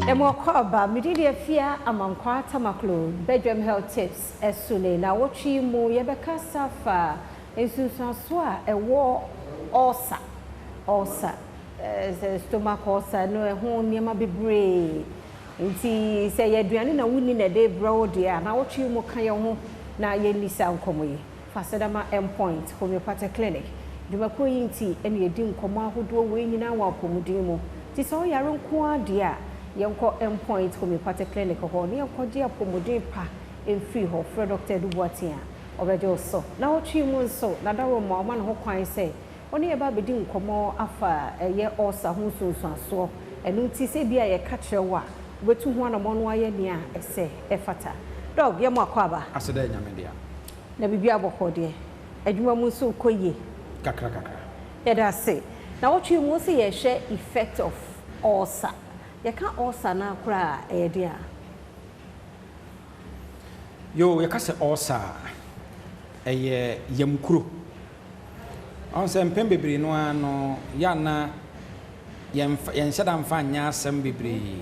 Yɛma wo akwaaba, me din de Afia Amankwaa Tamaklo, Badwam Health Tips so ne naawɔtwe yi mu yɛbɛkasa afa nsunsuansoɔ a ɛwɔ ulcer, ulcer, sɛ stomach ulcer no ɛho nneɛma bebree nti sɛ ɛyɛ aduane na wonni na ɛde rebrɛ wo deɛ a, naawɔtwe yi mu ka yɛn ho na yɛnni saa nkɔmmɔ yi. Fa aseda ma Endpoint Homeopathic Clinic. Dwumakuo yi nti na yɛdi nkɔmmɔ ahodoɔ wei nyinaa wɔ apɔmuden mu. Nti sɛ woyare nko ara deɛ a, yɛnkɔ Endpoint Homeopathic Clinic hɔ na yɛnkɔgye apɔmuden pa mfiri hɔ. Frɛ Dɔkta Adu Boateng a, ɔbɛgye wo so. Nnawɔtwe yi mu nso, N'adaworoma ɔma ne ho kwan sɛ ɔne yɛn ba abɛdi nkɔmmɔ afa ɛyɛ ulcer ho nsunsuansoɔ. Ɛno nti sɛ ebia yɛka kyerɛ wo a, wobɛtu ho anammɔn na woayɛ nea ɛsɛ ɛfata. Dɔk, yɛma wo akwaaba. Aseda yɛ Nyame dea. Na biribiara bɔkɔɔ deɛ? Adwuma mu nso rekɔ yie? Kakra kakra. Yɛda ase. Nawɔtwe yi mu wose yɛrehwɛ effect of ulcer. Yɛka ulcer no ara koraa a, ɛyɛ deɛn a? Yoo, yɛka sɛ ulcer a, ɛyɛ yamkuro. Wahu sɛ mpɛn bebree no ara no, yɛ a na yɛmfa, yɛnhyɛ da mfa nyɛ asɛm bebree.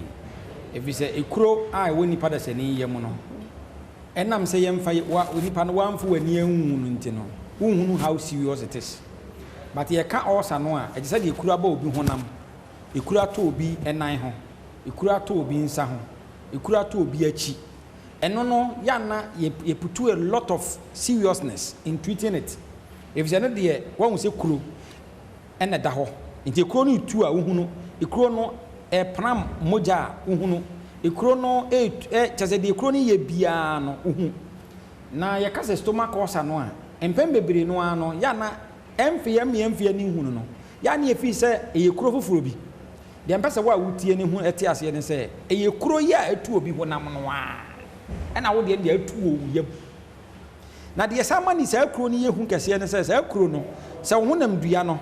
Ɛfiri sɛ ekuro a ɛwɔ nipa dasani yam no, ɛnam sɛ yɛmfa, wa, nipa no wamfa w'ani anhu no nti no, wonhunu how serious it is. But yɛka ulcer no a, ɛte sɛ deɛ ekuro aba obi honam, ekuro atɔ obi nan ho, ekuro atɔ obi nsa ho, ekuro atɔ obi akyi. Ɛno no, yɛ a na yɛ, yɛputu a lot of seriousness in treating it. Efisɛ ɛno deɛ, woahu sɛ kuro na ɛda hɔ. Nti ekuro no retu a, wohunu. Ekuro no repram mogya a, wohunu. Ekuro no retu, ɛ, kyerɛ sɛ deɛ ekuro no yɛ biara no, wohu. Na yɛka sɛ stomach ulcer no a, mpɛn bebree no ara no, yɛ a na ɛmfe yɛn mmea mfe ani nhunu no, yɛ a na yɛfii sɛ ɛyɛ kuro foforɔ bi. Deɛ mpɛ sɛ wo a wotie no hu te aseɛ ne sɛ, ɛyɛ kuro yi a ɛtu obi honam no ara ɛna wo deɛ no deɛ atu wɔ wo yam. Na deɛ ɛsan ma ne saa kuro no yɛ hu kɛseɛ ne sɛ, saa kuro no, sɛ wo honam dua no,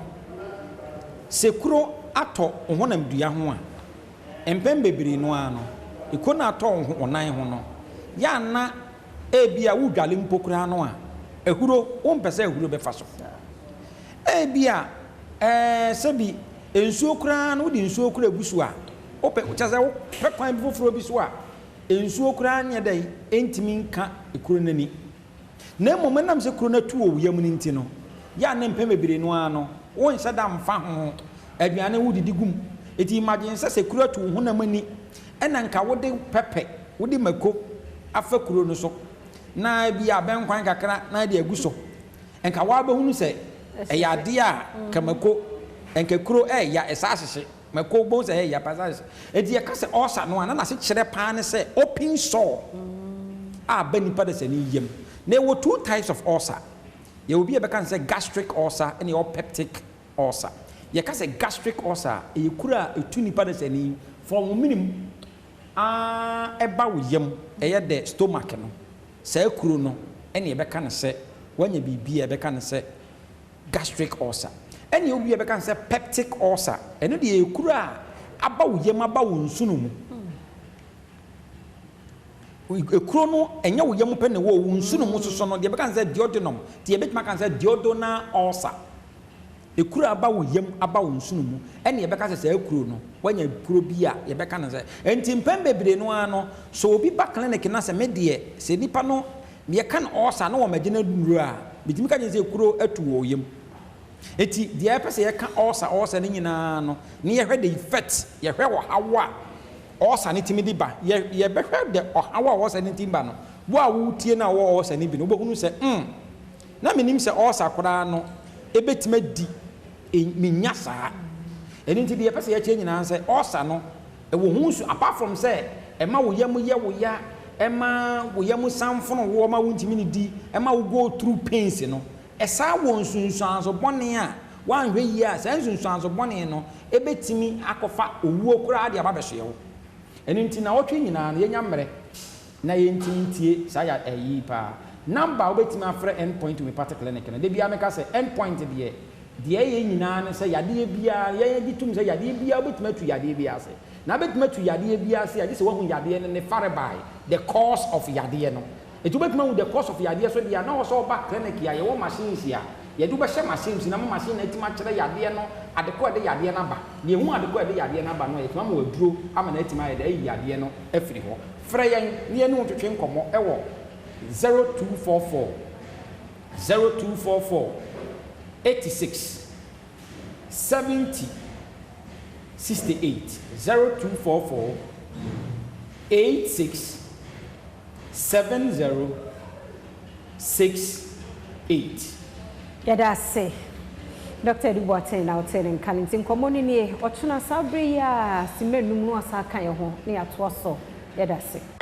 sɛ kuro atɔ wo honam dua ho a, mpɛn bebree no ara no, kuro no atɔ wo ho, wo nan ho no, yɛ a na ebia wodwale mpo koraa no a, ahuro, wompɛ sɛ ahuro bɛfa so. Ebia, ɛɛ, sɛbi nsuo koraa no, wode nsuo koraa gu so a, wopɛ, kyerɛ sɛ wopɛ kwan bi foforɔ bi so a, nsuo koraa nyɛ dɛn, ɛntumi nka kuro no ani. Na mmom ɛnam sɛ kuro no atu wɔ wo yam no nti no, yɛ a na mpɛn bebree no ara no, wonhyɛ da mfa ho. Aduane wodidi gu mu. Enti imagine sɛ sɛ kuro atu wo honam ani, ɛna nka wode pɛpɛ, wode mako afa kuro no so, na ebia abɛnkwan kakra na de agu so. Nka woabɛhunu sɛ ɛyɛ adeɛ a nka mako, nka kuro ɛɛya, ɛsaa hyehye. Mako wobɛhu sɛ ɛɛya paa, ɛsaa hyehye. Enti yɛka sɛ ulcer no a, na n'asekyerɛ paa ne sɛ open sore a aba nipa dasani yam. Na yɛwɔ two types of ulcer. Yɛwɔ bi a yɛbɛka no sɛ gastric ulcer ɛna yɛwɔ peptic ulcer. Yɛka sɛ gastric ulcer a, ɛyɛ kuro a ɛtu nipa dasani from wo menem ara ɛba wo yam, ɛyɛ the stomach no. Saa kuro no ɛna yɛbɛka no sɛ woanya biribi a yɛbɛka no sɛ gastric ulcer. Ɛna ɛwɔ bi a yɛbɛka no sɛ peptic ulcer. Ɛno deɛ ɛyɛ kuro a aba wo yam aba wo nsono mu. Ekuro no ɛnyɛ wo yam pɛ na ɛwɔ wo nsono mu soso no deɛ yɛbɛka no sɛ duodenum. Nti yɛbɛtumi aka no sɛ duodenal ulcer. Ekuro a aba wo yam aba wo nsono mu ɛna yɛbɛka sɛ saa kuro no woanya kuro bi a yɛbɛka no sɛ. Nti mpɛn bebree no ara no sɛ obi ba clinic na sɛ me deɛ sɛ nipa no yɛka no ulcer na wɔmɛgye no aduro a metumi ka kyerɛ no sɛ kuro atu wɔ wo yam. Nti deɛ yɛpɛ sɛ yɛka ulcer ulcer no nyinaa no na yɛhwɛ the effect yɛhwɛ ɔhaw a ulcer no tumi de ba. Yɛ yɛbɛhwɛ the ɔhaw a ulcer no tumi ba no wo a wotie no a wowɔ ulcer no bi no wobɛhunu sɛ mm Na menim sɛ ulcer koraa no ɛbɛtumi adi menya saa. Ɛno nti deɛ yɛpɛ sɛ yɛkyerɛ nyinaa sɛ ulcer no ɛwɔ ho nsu apart from sɛ ɛma wo yam yɛ wo ya, ɛma wo yam san fono woɔ ma wontumi nnidi, ɛma wo go through pains no, ɛsan wɔ nsunsuanso bɔne a woanhwɛ yie a saa nsunsuanso bɔne no ɛbɛtumi akɔfa owuo koraa de aba abɛsoɛ wo. Ɛno nti nnawɔtwe nyinaa no yɛnya mmerɛ na yɛntumi ntie saa ya ɛyi yi paa. Number a wobɛtumi afrɛ End Point Homeopathic Clinic no, da biara meka sɛ End Point deɛ, deɛ ɛyɛ nyinaa ne sɛ yadeɛ biara, yɛn gye tom sɛ yadeɛ biara wobɛtumi atu yadeɛ biara ase. Na wobɛtumi atu yadeɛ biara ase a, gye sɛ woahu yadeɛ no ne farebae, the cause of yadeɛ no. Nti wobɛtumi ahu the cause of yadeɛ so deɛ a, na ɛwɔ sɛ woba clinic a yɛwɔ machines a. Yɛde wo bɛhyɛ machine so na ama machine no atumi akyerɛ yadeɛ no, ade ko a ɛde yadeɛ no aba. Na yɛhu ade ko a ɛde yadeɛ no aba no a, yɛtumi ama wo aduro ama no atumi ayɛ dɛ, ayi yadeɛ no afiri hɔ. Frɛ yɛn na yɛne wo ntwetwe nkɔmmɔ wɔ 0244 0244 86 70 68 0244 86 70 68. Yɛda ase Dɔkta Adu Boateng na wotee ne nka no nti nkɔmmɔ no nie. Ɔkyena saa berɛ yi ara simma nnum no wasan aka yɛn ho na yɛatoa so. Yɛda ase.